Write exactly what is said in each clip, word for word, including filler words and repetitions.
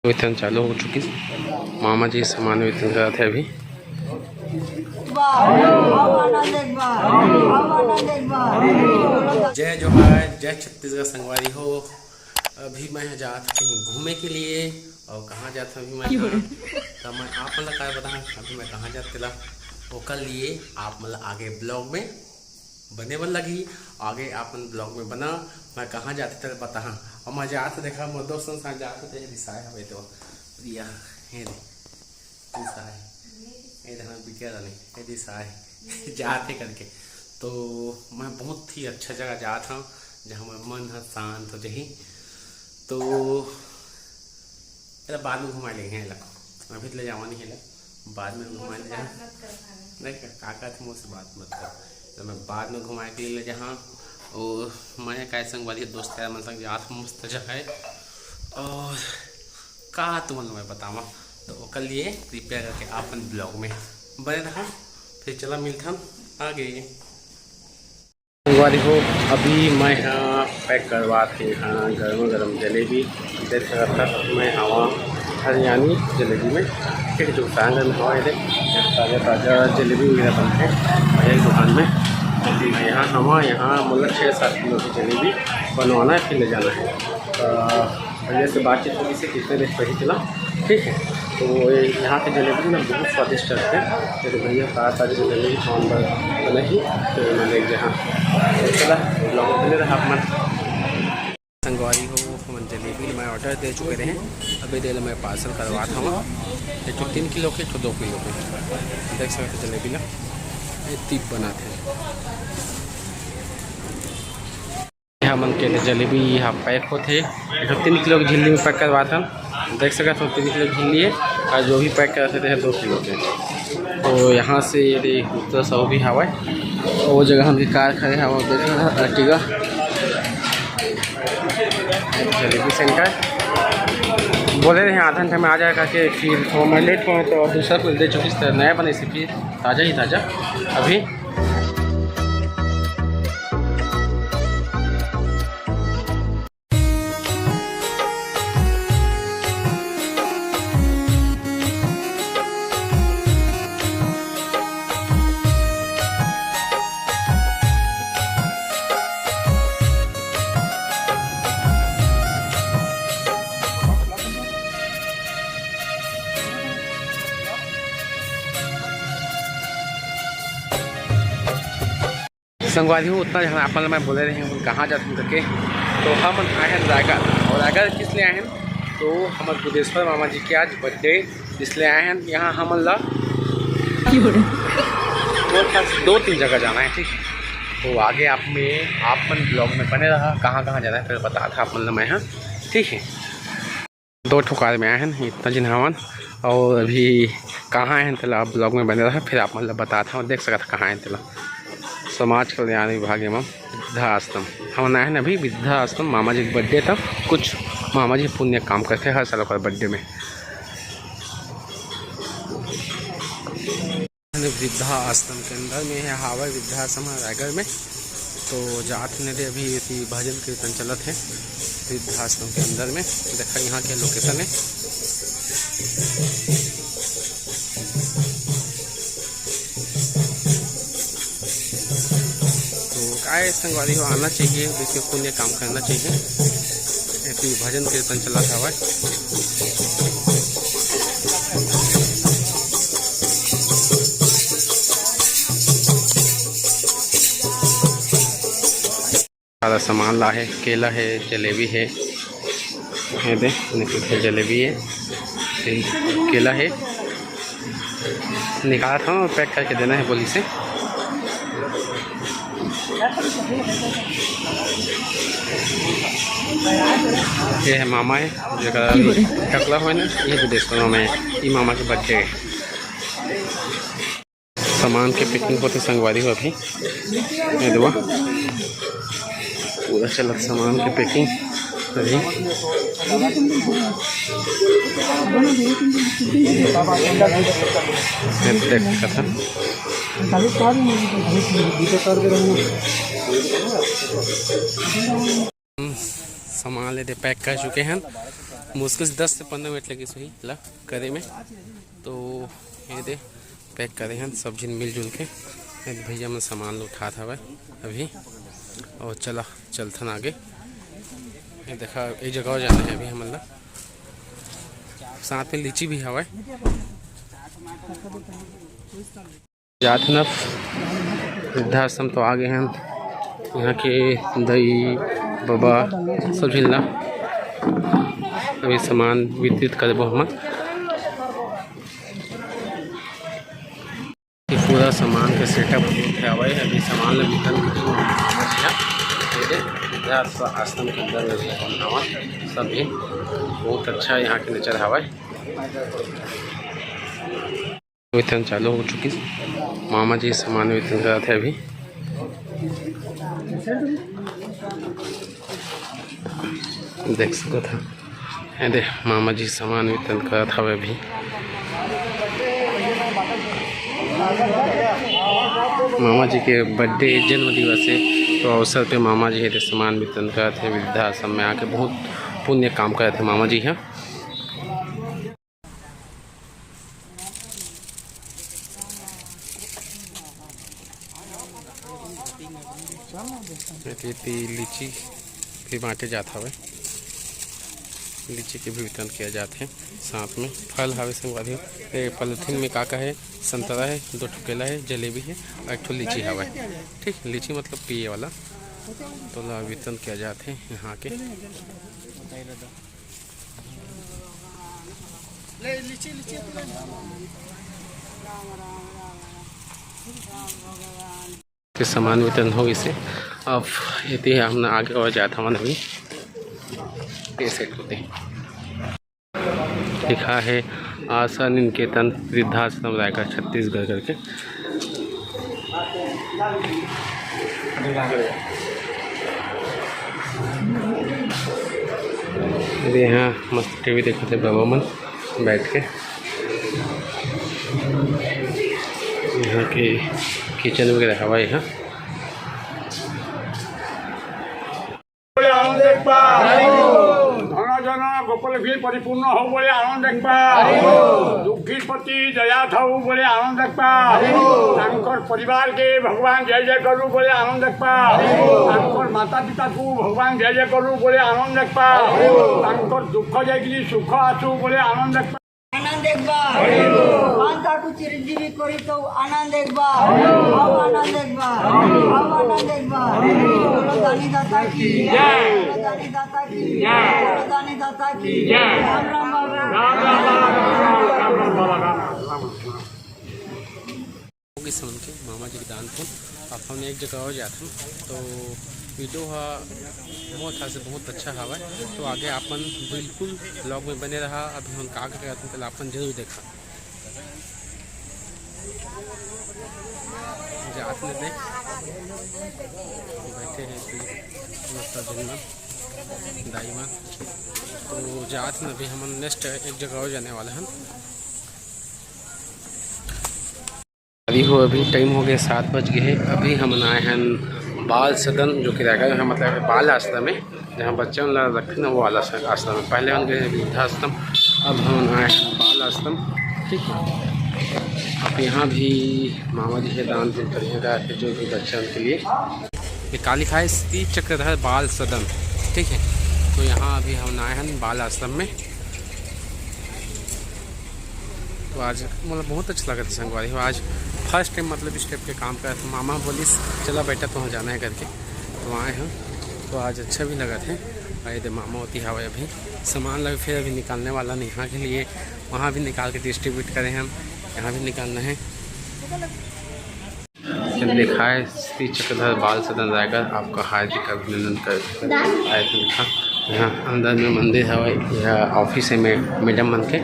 वितरण चालू हो चुकी। मामा जी सामान वितरण करत हे अभी। जय जोहार, जय छत्तीसगढ़ संगवारी हो। अभी मैं जात कहीं घूमे के लिए। और कहाँ जात हूँ अभी मैं? तो मैं आप मन ला काय बताऊँ अभी मैं कहाँ जात तेला, ओकर लिए आप मन ला आगे ब्लॉग में बने बर लगही। आगे आप मन ब्लॉग में बना, मैं कहाँ जात तेला बताहा। और मैं जात, देखा, मोर दोस्त मन साथ जात होते हैं, रिसाए हवे तो, या, ये दे, रिसाए, ये दे, हमें बिटिया रानी, ये रिसाए, जात है करके। तो मैं बहुत ही अच्छा जगह जात हूँ, जहाँ मैं मन ह शांत हो जाही। तो एला बाद में घुमा लेंगे, एला अभी तो ले जावा नहीं, एला बाद में घुमा ले जाहा। नहीं, का, का कहत, मुझसे बात मत कर। तो मैं बाद में घुमाए के लिए ले जाहा। और मैं काय संगवारी दोस्त यार मन संग जात हूँ, मस्त जगह है। और का तुमन मैं बतावा, तो ओकर लिए कृपया करके अपन ब्लॉग में बने रहा। फिर चला मिलथन आगे। संगवारी हो, अभी मैं ह पैक करवात हे, हाँ, गरमा गरम जलेबी। देख सकत हव, मैं हवा हरियाणी जलेबी में, ठीक है, जो कांगन हवा, ये देख, ताजा ताजा जलेबी वगैरह बनथे। और एक दुकान में मैं यहाँ हवा, यहाँ मतलब छः सात किलो की जलेबी बनवाना है, फिर ले जाना है। तो भैया से बातचीत होगी से कितने देर पहले चला, ठीक है। तो ये यहाँ के जलेबी ना बहुत स्वादिष्ट रहते हैं। तो भैया का ताजा जलेबी खान बर बनाही, तो मैं देख जहाँ चला, ब्लॉग में बने रहा आप मन। संगवारी हो, हमन जलेबी मैं ऑर्डर दे चुके रहे, अभी दे मैं पार्सल करवात हूँ। एक तो तीन किलो के, एक तो दो किलो के, देख सकते हो जलेबी ला, ये तीन बनाते हैं। हमन के जलेबी यहाँ पैक होथे, एक ठो तीन किलो के झिल्ली में पैक करवात हन। देख सकत हो, तीन किलो के झिल्ली है, और जो भी पैक करत हे, दो किलो के। तो यहाँ से ये दे उत्तर साहू भी हवय, वो जगह हमके कार खड़े हवय, देख सकत हो, Ertiga जलेबी सेंटर। बोले रहे आधा घंटा में आ जाए करके, फिर थोड़ा मैं लेट हुआ तो दूसरा कुछ दे चुकी, नया बने से फिर ताज़ा ही ताज़ा अभी। संगवारी हो, उतना जहाँ आप मन ल मैं बोले रहे हूँ कहाँ जाथन करके, तो हमन आए हन रायगढ़। और रायगढ़ किस लिए आए हन? तो हमर बुद्धेश्वर मामा जी के आज बर्थडे, इसलिए आए हन यहाँ हमन ला। दो तीन जगह जाना है, ठीक है। तो आगे आप में, आप मन ब्लॉग में बने रहा, कहाँ कहाँ जाना है फिर बता था आप मन ल मैं, हाँ, ठीक है। दो ठो कार में आए हन, इतना झिन हवन। और अभी कहाँ आए हन, तेला आप ब्लॉग में बने रहा, फिर आप मन ल बतात हव, देख सकत हव कहाँ आए हन तेला। समाज कल्याण विभाग एवं वृद्धाश्रम, हमन आए हन अभी वृद्धाश्रम, मामा जी के बर्थडे था, कुछ मामा जी पुण्य काम करथे हर साल ओकर बर्थडे में। वृद्धा आश्रम के अंदर में है, हावय वृद्धा आश्रम है रायगढ़ में। तो जात ने दे अभी एती भजन कीर्तन चलत है वृद्धा आश्रम के अंदर में। देखा यहाँ के लोकेशन है। तो काय संगवारी हो, आना चाहिए, देखिए पुण्य काम करना चाहिए। एती भजन कीर्तन चलत हवय। सारा सामान ला हे, केला हे, जलेबी हे, ये दे, निकल के जलेबी हे, फिर केला हे, निकालत हव, पैक करके देना है बोली से। ये है मामा है, जेकर अभी टकला होय ना, ये विदेश मामा है, ये मामा के बर्थडे है। सामान के पैकिंग होथे संगवारी हो अभी। ये देखो, पूरा चलत सामान के पैकिंग अभी। ये देख सकत हन। सामान ले दे पैक कर चुके हैं। मुश्किल से दस से पंद्रह मिनट लगिस होही ला करे में। तो ये दे, पैक करे हन सब झिन मिलजुल के। ये दे भैया मन सामान ल उठात हवय अभी। और चला, चलथन आगे। ये देखा, एक जगह और जाना है अभी हमन ला। साथ में लीची भी हवय। जात हन अब वृद्धाश्रम तो आ गए हैं। यहाँ के दई बबा सब झिन ला अभी सामान वितरित करबो हमन। ये पूरा सामान के सेटअप होत हवय। अभी सामान ला वितरण करबो हमन। ये दे, वृद्धाश्रम के अंदर में भी अपन हवय सब झिन। बहुत अच्छा यहाँ के नेचर हवय। वितरण चालू हो चुकी। मामा जी सामान वितरण करत हे अभी, देख सकत ह। ये दे, मामा जी सामान वितरण करत हवे अभी। मामा जी के बर्थडे, जन्म दिवस हे, तो अवसर पे मामा जी हे दे सामान वितरण करत हे। वृद्धाश्रम में आके बहुत पुण्य काम करत हे मामा जी ह। एती, एती लीची भी बांटे जात हवे, लीची के भी वितरण किया जात हे। साथ में फल हवे संगवारी हो, ए पॉलिथीन में का का हे, संतरा हे, दो ठो केला हे, जलेबी हे और एक ठो लीची हवे। ठीक, लीची मतलब पिए वाला, तो ला वितरण किया जात हे यहाँ के। के सामान वितरण हो गइसे। अब एती हमन आगे और जात हवन अभी। ये सेट होते लिखा है आशा निकेतन वृद्धाश्रम रायगढ़ छत्तीसगढ़ करके। अरे यहाँ मस्त टीवी देखत हे बाबा मन बैठ के। यहाँ के किचन वगैरह हवा यहाँ। बोले आनंद एक बार। धन जन गोकुल भी परिपूर्ण हो बोले आनंद एक बार। दुखी पति दया थाऊ बोले आनंद एक बार। तांकर परिवार के भगवान जय जय करू बोले आनंद एक बार। तांकर माता पिता को भगवान जय जय करू बोले आनंद एक बार। तांकर दुख जायगिरी सुख आसू बोले आनंद एक बार। आनंद एक बार। भगवान ताकू चिरंजीवी करी तो आनंद एक बार। आओ आनंद एक बार। आओ आनंद एक बार। बोलो दानी दाता की जय। बोलो दानी दाता की जय। बोलो दानी दाता की जय। राम राम बाबा। राम राम बाबा, राम राम बाबा, राम राम, राम राम। होगी समन के मामा जी के दान पुन। अब हमन एक जगह और जाथन, तो वीडियो हा मोर ख्याल से बहुत अच्छा हवय। तो आगे आपन बिल्कुल vlog में बने रहा। अभी हम का का करथन, तेला आपन जरूर देखा। जात में देख बैठे हैं कि मतलब जन्म दाई मन। तो जात में अभी हमन नेक्स्ट एक जगह और जाने वाला हन। अभी हो, अभी टाइम हो गया, सात बज गए हैं। अभी हमन आए हैं बाल सदन, जो कि रायगढ़ में, मतलब बाल आश्रम है, जहाँ बच्चन ला रखथे ना, वो वाला आश्रम है। पहले हम गए वृद्धाश्रम, अब हमन आए हैं बाल आश्रम। ठीक है, अब यहाँ भी मामा जी के दान पुन करिए, जो भी बच्चन के लिए। ये का लिखा है, श्री चक्रधर बाल सदन। ठीक है, तो यहाँ अभी हमन आए हैं बाल आश्रम में। तो आज मतलब बहुत अच्छा लगत हे संगवारी हो। आज फर्स्ट टाइम मतलब इस टाइप के काम करत हे। मामा बोलिस चला बेटा तुहर जाना है करके, तो आए हन। तो आज अच्छा भी लगत हे। अउ ये दे मामा ओती हवय, अभी सामान ला फिर अभी निकालने वाला हे यहाँ के लिए, वहाँ भी निकाल के डिस्ट्रीब्यूट करे हन, यहाँ भी निकालना है। ये लिखा है श्री चक्रधर बाल सदन रायगढ़, आपका हार्दिक अभिनंदन कर आए थे लिखा। यहाँ अंदर में मंदिर हवय, यह ऑफिस है मै-, मैडम मन के,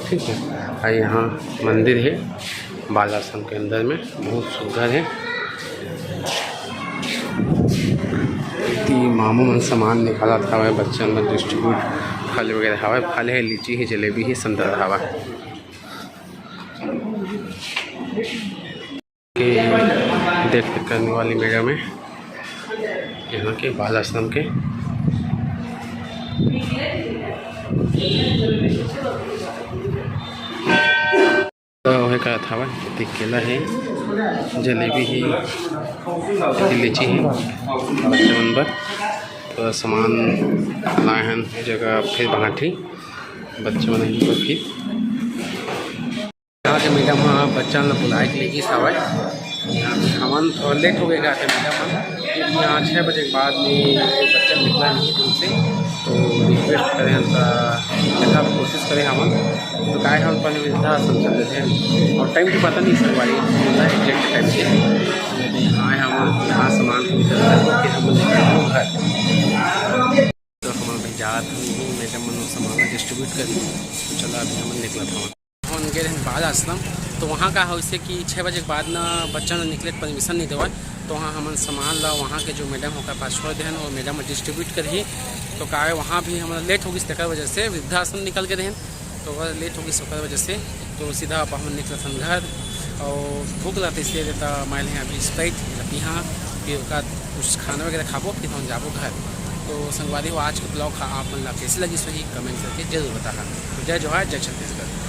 ठीक है। और यहाँ मंदिर है बाल आश्रम के अंदर में, बहुत सुंदर है। इति मामू मन सामान निकालत हवय, बच्चा मन डिस्ट्रीब्यूट, फल वगैरह हवय, फल है, लीची है, जलेबी है, संतरा हवय। के देख रेख करने वाली मैडम है यहाँ के बाल आश्रम के। तो वही कहत हवय, एती केला हे, जलेबी हे, एती लीची हे, बच्चा मन बर। तो सामान लाए हन, जगह फिर बांटी बच्चा मन बर फिर। यहाँ के मैडम ह बच्चा ल बुलाए के लेगिस हवय। हमन थोड़ा लेट हो गए का मैडम मन, क्योंकि यहाँ छः बजे के बाद में कोई बच्चा निकला नहीं दूर से, तो रिक्वेस्ट करे हन त देखा कोशिश करे हमन। तो काय हम पहले वृद्धाश्रम चल देते हैं और टाइम तो पता नहीं संगवारी, एग्जैक्ट टाइम के। लेकिन आए हम यहाँ सामान को इधर उधर करके हम लोग घर। तो हम अभी जात हन, मैडम मन सामान डिस्ट्रीब्यूट करी। तो चला अभी हमन निकलत हवन। हमन गए रहन बाल आश्रम, तो वहाँ का होइसे कि छः बजे के बाद ना बच्चा ना निकले के परमिशन नहीं देवय। तो वहाँ हमन सामान ला वहाँ के जो मैडम ओकर पास छोड़ देहन और मैडम डिस्ट्रीब्यूट करही। तो का है, वहाँ भी हमन लेट हो गइस, तेकर वजह से वृद्धाश्रम निकल के रहन, तो वह लेट हो गइस ओकर वजह से। तो सीधा अब हमन निकलत हन घर और भूख लागत इसलिए देता मैं ले अभी स्प्राइट पीहा, फिर ओकर कुछ खाना वगैरह खाबो, फिर हम जाबो घर। तो संगवारी हो, आज के ब्लॉग हा आप मन ला कैसे लगिस होही, कमेंट करके जरूर बताहा। तो जय जोहार, जय छत्तीसगढ़।